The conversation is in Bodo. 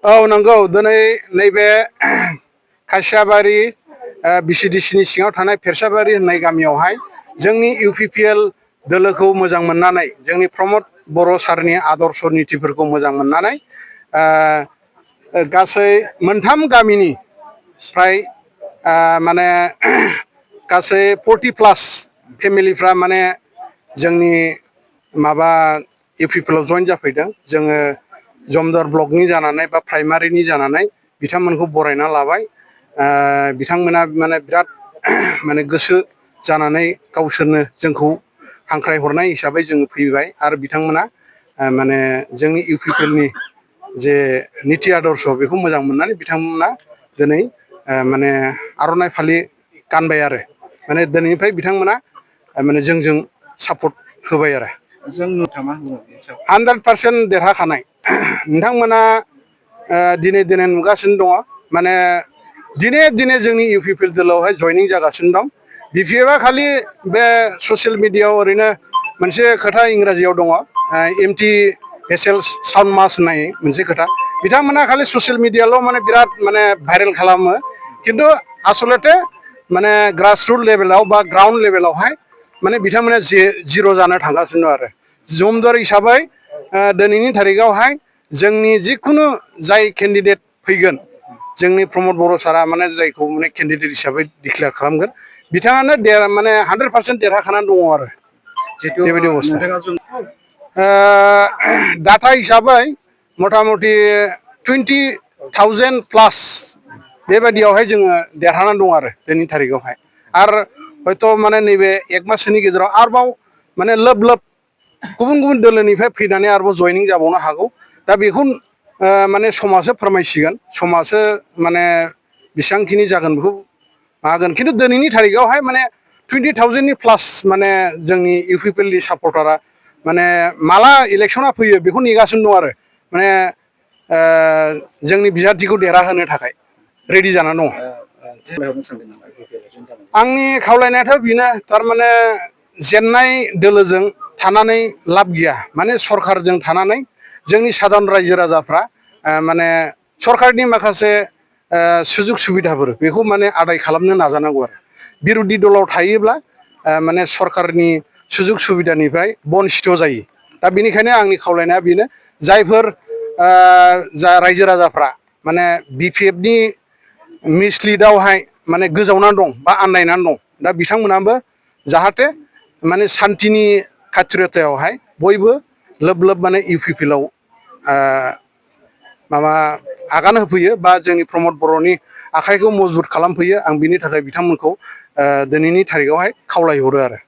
औ नंगौ दिनै नैबे खासियाबारि बिसिडिसिनि सिङाव थानाय फेरसाबारि होननाय गामियावहाय जोंनि इउपिपिएल दोलोखौ मोजां मोननानै जोंनि प्रमद बर' सारनि आदर्श नितिफोरखौ मोजां मोननानै गासै मोनथाम गामिनि फ्राय माने गासै 40+ फेमिलिफ्रा माने जोंनि माबा इउपिपिएलआव जइन जाफैदों। जोङो जमदर ब्लकनि जानानै बा प्राइमारिनि जानानै बिथांमोनखौ बरायना लाबाय। बिथांमोना माने बिराद माने गोसो जानानै गावसोरनो जोंखौ हांख्रायहरनाय हिसाबै जोङो फैबाय आरो बिथांमोना माने जोंनि इउपिपिएलनि जे निति आदर्श बेखौ मोजां मोननानै बिथांमोना दिनै माने आर'नाइ फालि गानबाय आरो माने दिनैनिफ्राय बिथांमोना माने जोंजों सापर्ट होबाय आरो। जों नोंथाङा 100% देरहाखानाय नोंथांमोना दिनै दिनै नुगासिनो दङ माने दिने दिने जोंनि इउपिपिएल दोलोआवहाय जयनिं जागासिनो दं। बिपिएफआ खालि बे ससियेल मिडियायाव ओरैनो मोनसे खोथा इंराजियाव दङ एमटि हेसेल साउन्ड मास होननाय मोनसे खोथा बिथांमोना खालि ससियेल मिडियाल' माने बिराद माने भाइरेल खालामो खिन्थु आसलथे माने ग्रासरुट लेभेलाव बा ग्राउन्ड लेभेलावहाय माने बिथांमोना जिर' जानो थांगासिनो दं आरो। जमदर हिसाबै दिनैनि थारिखआवहाय जोंनि जिखुनु जाय केन्डिडेट फैगोन जोंनि प्रमद बर' सारा माने जायखौ माने केन्डिडेट हिसाबै डिक्लेयार खालामगोन बिथाङानो माने 100% देरहाखानानै दङ आरो बेबायदि अबस्था। डाटा हिसाबै मथा मथि 20,000+ बेबायदियावहाय जोङो देरहानानै दं आरो दिनैनि थारिखआवहाय। आरो हयथ' माने नैबे 1 माससोनि गेजेराव आरोबाव माने लोब लोब गुबुन गुबुन दोलोनिफ्राय फैनानै आरोबाव जयनिं जाबावनो हागौ। दा बेखौ माने समासो फोरमायसिगोन समासो माने बेसेबांखिनि जागोन बेखौ मागोन खिन्थु दिनैनि थारिखआवहाय माने 20,000+ माने जोंनि इउपिपिएलनि सापर्टारा माने माला इलेक्सना फैयो बेखौ नेगासिनो दं आरो माने जोंनि बिजाथिखौ देरहाहोनो थाखाय रेडि जानानै दङ। आंनि खावलायनायाथ' बेनो थारमाने जेननाय दोलोजों थानानै लाब गैया माने सरखारजों थानानै जोंनि साधारन रायजो राजाफ्रा माने सरखारनि माखासे सुजुग सुबिदाफोर बेखौ माने आदाय खालामनो नाजानांगौ आरो। बिर'धि दलाव थायोब्ला माने सरखारनि सुजुग सुबिदानिफ्राय बनसिथ' जायो। दा बेनिखायनो आंनि खावलायनाया बेनो जायफोर जा रायजो राजाफ्रा माने बिपिएफनि मिसलिडआवहाय माने गोजावनानै दं बा आन्दायनानै दं दा बिथांमोनाबो जाहाथे माने सान्थिनि खाथिरथायावहाय बयबो लोब लोब माने इउपिपिएलआव माबा आगान होफैयो बा जोंनि प्रमद बर'नि आखाइखौ मजबुत खालामफैयो आं बिनि थाखाय बिथांमोनखौ दिनैनि थारिखआवहाय खावलायहरो आरो।